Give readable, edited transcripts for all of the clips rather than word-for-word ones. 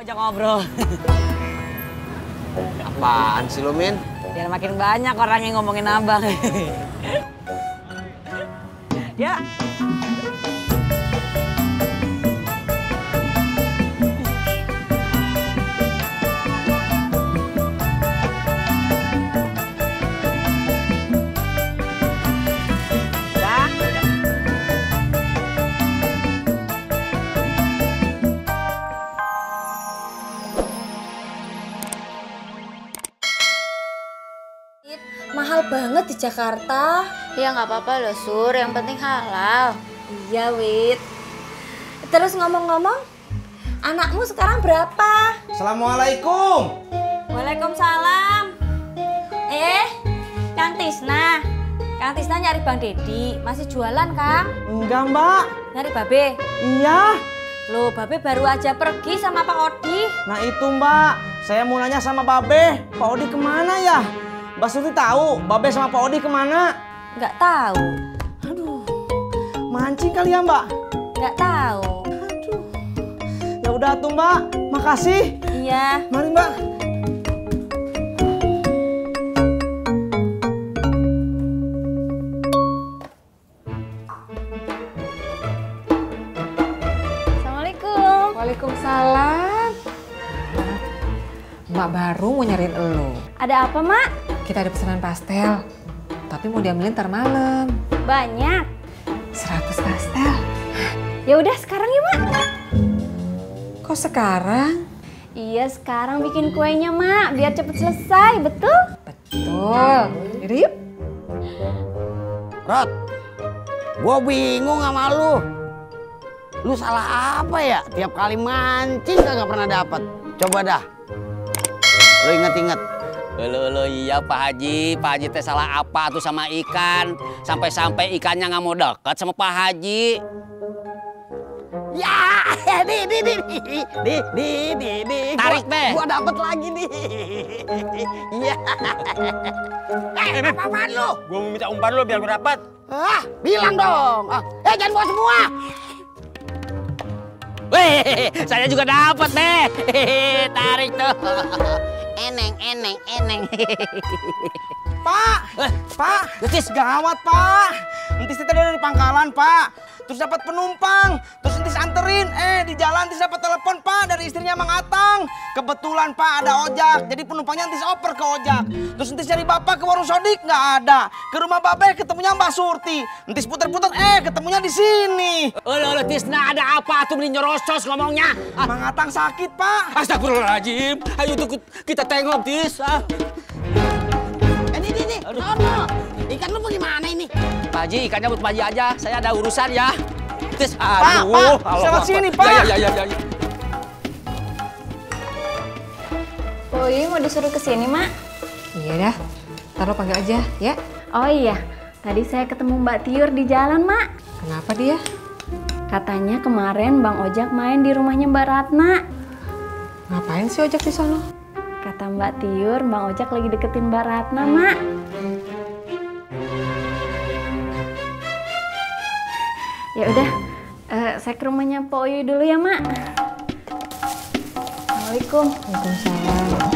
Ojek ngobrol. Apaan sih lu, Min? Biar makin banyak orang yang ngomongin abang. Ya. Mahal banget di Jakarta. Ya nggak apa-apa loh Sur, yang penting halal. Iya Wit. Terus ngomong-ngomong, anakmu sekarang berapa? Assalamualaikum. Waalaikumsalam. Kang Tisna. Kang Tisna nyari Bang Dedi, masih jualan Kang? Enggak, Mbak. Nyari Babe? Iya. Loh, Babe baru aja pergi sama Pak Odi. Nah itu, Mbak. Saya mau nanya sama Babe, Pak Odi kemana ya? Mbak Surti tahu Babe sama Pak Odi kemana? Nggak tahu. Aduh, mancing kali ya Mbak? Nggak tahu. Aduh, ya udah tuh Mbak, makasih. Iya. Mari Mbak. Assalamualaikum. Waalaikumsalam. Mak baru mau nyariin elu. Ada apa, Mak? Kita ada pesanan pastel, tapi mau diambilin ntar malam. Banyak. 100 pastel. Ya udah sekarang ya, Mak. Kok sekarang? Iya, sekarang bikin kuenya, Mak, biar cepet selesai, betul? Betul. Yaudah yuk. Rod, gua bingung sama lu. Lu salah apa ya? Tiap kali mancing kagak pernah dapat. Coba dah. Lu inget-inget. Lo iya Pak Haji teh salah apa tuh sama ikan? Sampai-sampai ikannya nggak mau dekat sama Pak Haji. Ya, di. Tarik deh. Gua dapet lagi nih. Iya. Apaan lu? Gua mau minta umpan lo biar gue dapat. Bilang dong. Jangan bawa semua. Weh, saya juga dapat deh. Tarik tuh. Eneng. Pak, Pak, gawat Pak. Entis tadi dari pangkalan Pak. Terus dapat penumpang, terus entis anterin. Di jalan entis dapat telepon Pak dari istrinya Mang Atang. Kebetulan Pak ada ojak, jadi penumpangnya entis oper ke ojak. Terus entis cari bapak ke warung sodik nggak ada. Ke rumah babe ketemunya Mbak Surti. Entis puter-puter, ketemunya di sini. Lo Tisna ada apa tuh beli nyerocos ngomongnya? Mang Atang sakit Pak. Astagfirullahaladzim. Ayo tuh kita tengok Tis. Ini. Sono. Ikan lu bagaimana ini? Pak Haji, ikannya buat Pak Haji aja. Saya ada urusan ya. Tis, Pak, lewat sini Pak. Ya. Oi, mau disuruh ke sini, Mak? Iya dah. Ntar lo panggil aja, ya. Oh iya, tadi saya ketemu Mbak Tiur di jalan, Mak. Kenapa dia? Katanya kemarin Bang Ojak main di rumahnya Mbak Ratna. Ngapain sih ojek di sono? Kata Mbak Tiur, Bang Ojak lagi deketin Mbak Ratna, Mak. Ya udah, saya ke rumahnya Po Oyu dulu ya, Mak. Assalamualaikum. Waalaikumsalam.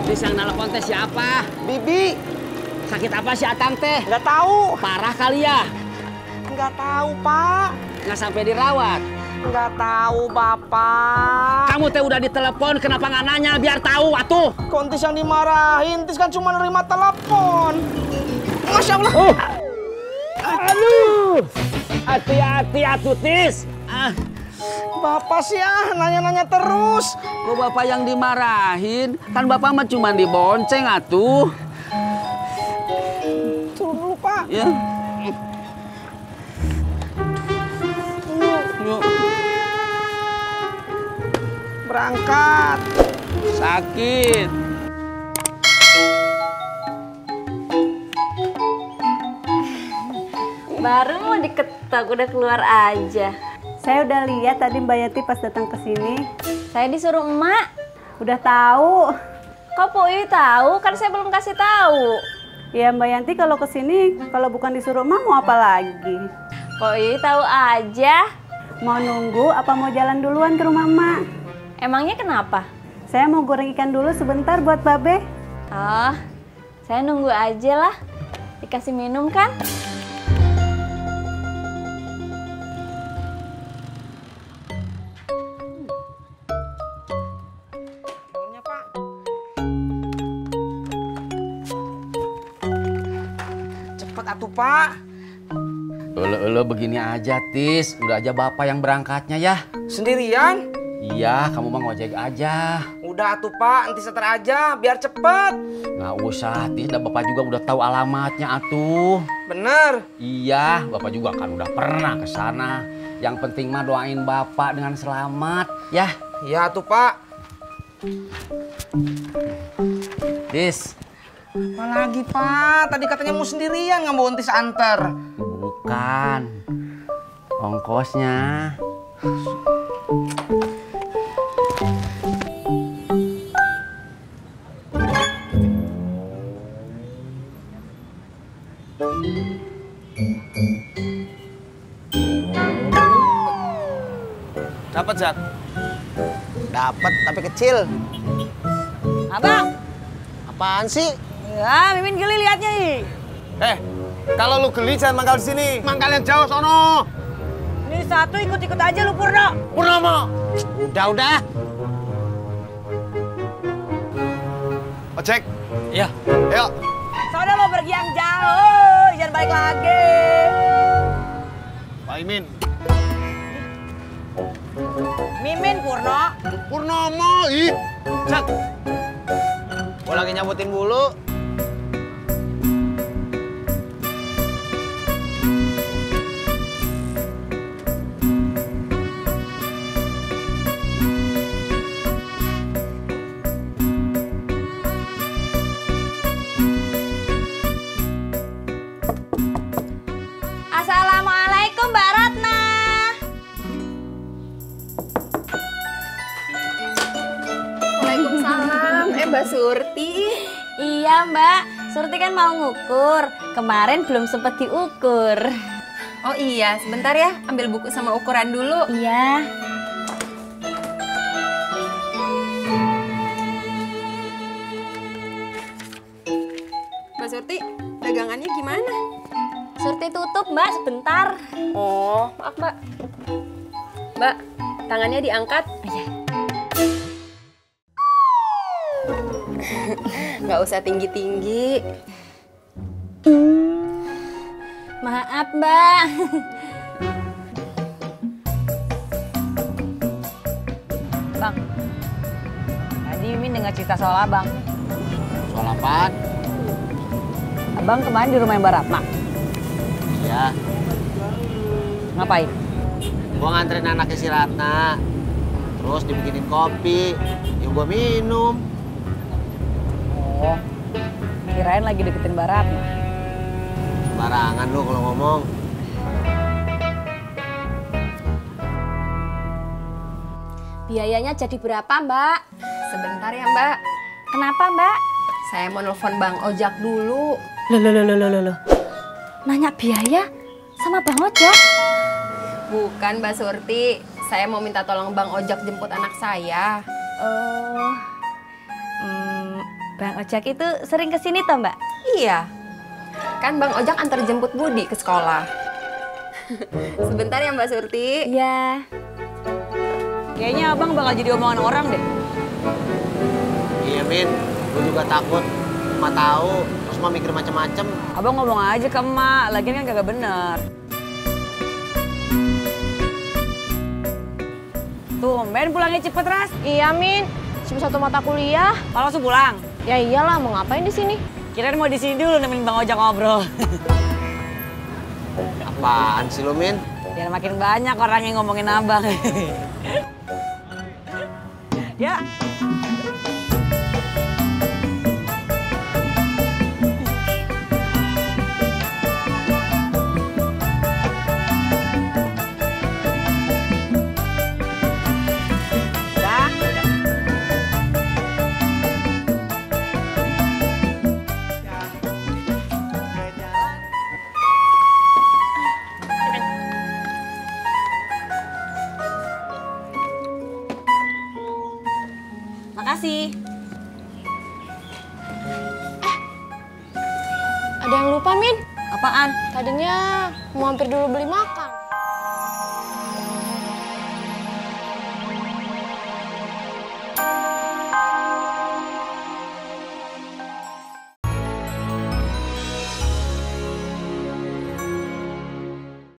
Tis yang nelfon teh siapa? Bibi, Sakit apa si Atang teh? nggak tahu. Parah kali ya? Nggak tahu Pak. Nggak sampai dirawat. Nggak tahu Bapak. Kamu teh udah ditelepon, kenapa nggak nanya biar tahu atuh? Kontis yang dimarahin, Tis kan cuma nerima telepon. Masya Allah. Aduh, hati-hati atuh Tis. Bapak sih nanya-nanya terus. Kok bapak yang dimarahin? Kan bapak mah cuma dibonceng atuh. Turun dulu Pak. Ya. Yuk. Berangkat. Sakit. Baru mau diketok, udah keluar aja. Saya udah lihat tadi Mbak Yati pas datang ke sini. Saya disuruh emak. Udah tahu. Kok Po Oyu tahu? Kan saya belum kasih tahu. Ya Mbak Yanti kalau ke sini kalau bukan disuruh emak mau apa lagi? Po Oyu tahu aja. Mau nunggu apa mau jalan duluan ke rumah Mak? Emangnya kenapa? Saya mau goreng ikan dulu sebentar buat Babe. Oh, saya nunggu aja lah. Dikasih minum kan? Cepet atuh Pak. Elo begini aja, Tis. Udah aja bapak yang berangkatnya ya. Sendirian? Iya, kamu mah ngojek aja. Udah atuh Pak, nanti seter aja biar cepet. Nggak usah, Tis. Dan bapak juga udah tahu alamatnya atuh. Bener. Iya, bapak juga kan udah pernah ke sana. Yang penting mah doain bapak dengan selamat, ya. Iya atuh Pak. Tis. Apa lagi Pak? Tadi katanya mau sendirian nggak mau entis anter. Bukan. Ongkosnya. Dapat Zat? Dapat tapi kecil. Abang, Apaan sih? ya Mimin geli liatnya ih. Kalau lu geli jangan mangkal di sini. Mangkal yang jauh sono. Ini satu ikut-ikut aja lu Purno. Purnomo. Udah. Ojek. Iya. Ayo. Soalnya mau pergi yang jauh, jangan balik lagi. Pak Imin. Mimin Purno. Purnomo. Ih. Cak. Gua lagi nyabutin bulu. Assalamualaikum Mbak Ratna. Waalaikumsalam. Mbak Surti. Iya Mbak, Surti kan mau ngukur. Kemarin belum sempet diukur. Oh iya, sebentar ya. Ambil buku sama ukuran dulu. Iya. Mbak Surti, dagangannya gimana? Surti tutup Mbak sebentar. Oh, maaf Mbak. Mbak, tangannya diangkat. Iya. Nggak usah tinggi-tinggi. Maaf Mbak. Bang, tadi Mimin dengar cerita soal abang. Soal apaan? Abang kemarin di rumah Mbak Ratna. Iya. Ngapain? Gua nganterin anaknya si Ratna. Terus dibikinin kopi. Ya gua minum. Oh, kirain lagi deketin Mbak Ratna. Barangan lu kalau ngomong. Biayanya jadi berapa Mbak? Sebentar ya Mbak. Kenapa Mbak? Saya mau nelfon Bang Ojak dulu. Loh. Nanya biaya sama Bang Ojak? Bukan Mbak Surti. Saya mau minta tolong Bang Ojak jemput anak saya. Oh, Bang Ojak itu sering kesini toh Mbak? Iya. Kan Bang Ojak antar jemput Budi ke sekolah. Sebentar ya Mbak Surti. Iya. Kayaknya abang bakal jadi omongan orang deh. Iya, Min. Gua juga takut. Emak tahu, terus mah mikir macam-macam. Abang ngomong aja ke emak, lagian kan kagak bener. Tumben pulangnya cepet, Ras. Iya Min, cuma satu mata kuliah. Kalau langsung pulang. Ya iyalah, mau ngapain di sini? Kirain mau di sini dulu nemenin Bang Ojak ngobrol. Apaan sih lu, Min? Biar makin banyak orang yang ngomongin abang. Ya. Makasih. Ada yang lupa, Min. Apaan? Tadinya mau mampir dulu beli makan.